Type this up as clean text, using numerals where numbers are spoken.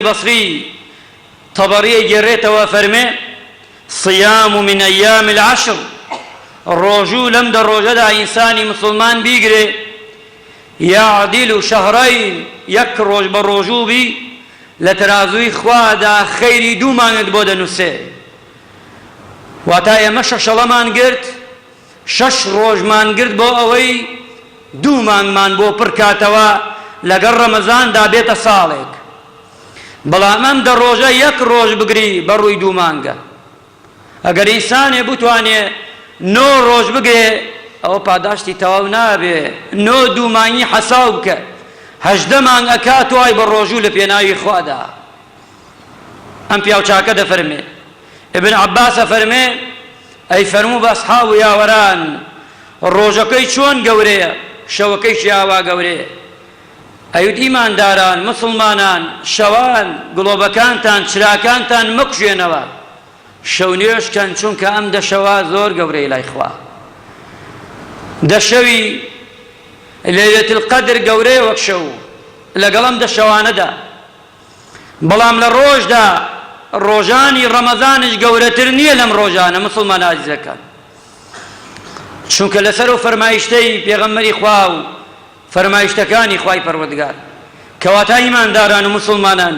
بەسری تەبەڕی ئەیگێڕێتەوە ئەفەرمێ، صیام من ایام العشر، ڕۆژوو لەم دە ڕۆژەدا ئینسانی موسڵمان بیگرێ، یعدل شهرین، یەک ڕۆژ بە ڕۆژوو بی لە تەرازووی خوادا خەیری دوو مانگت بۆ دەنووسێ. واتا ئێمە شەشەڵەمان گرت، شەش ڕۆژمان گرت بۆ ئەوەی دوو مانگمان بۆ پڕ کاتەوە لەگەڵ ڕەمەزاندا بێتە ساڵێک. بەڵام ئەم دە ڕۆژە یەک ڕۆژ بگری بە ڕووی دوو مانگە. ئەگەر ئینسانێ بتوانێ نۆ ڕۆژ بگرێ ئەوە پاداشتی تەواو نابێ، نۆ دوو مانگی حەساو بکە 18 مانگ ئەکا توای بە ڕۆژوو لە پێناوی خوادا. ئەم پیاو چاکە دەفەرمێ ابن عباس ئەفەرمێ ئەی فەرموو بە ئەسحاب و یاوەران ڕۆژەکەی چۆن گەورەیە شەوەکەیشی ئاوا گەورەیە. ئەیوت ئیمانداران، موسڵمانان، شەوان گڵۆبەکانتان، چراکانتان مەکوژێنەوە، شەو نوێژ کەن، چونکە ئەم دە شەوە زۆر گەورەیە لای خوا. دە شەوی لەیلەت القدر گەورەیە وەک شەو لەگەڵ ئەم دە شەوانەدا، بەڵام لە ڕۆژدا ڕۆژانی ڕەمەزانیش گەورەتر نییە لەم ڕۆژانە موسڵمانە ئازیزەکان، چونکە لەسەر ئەو فەرمایشتەی پێغەمبەری خوا و فەرمایشتەکانی خوای پەروەردگار کەواتە ئیمانداران و موسڵمانان.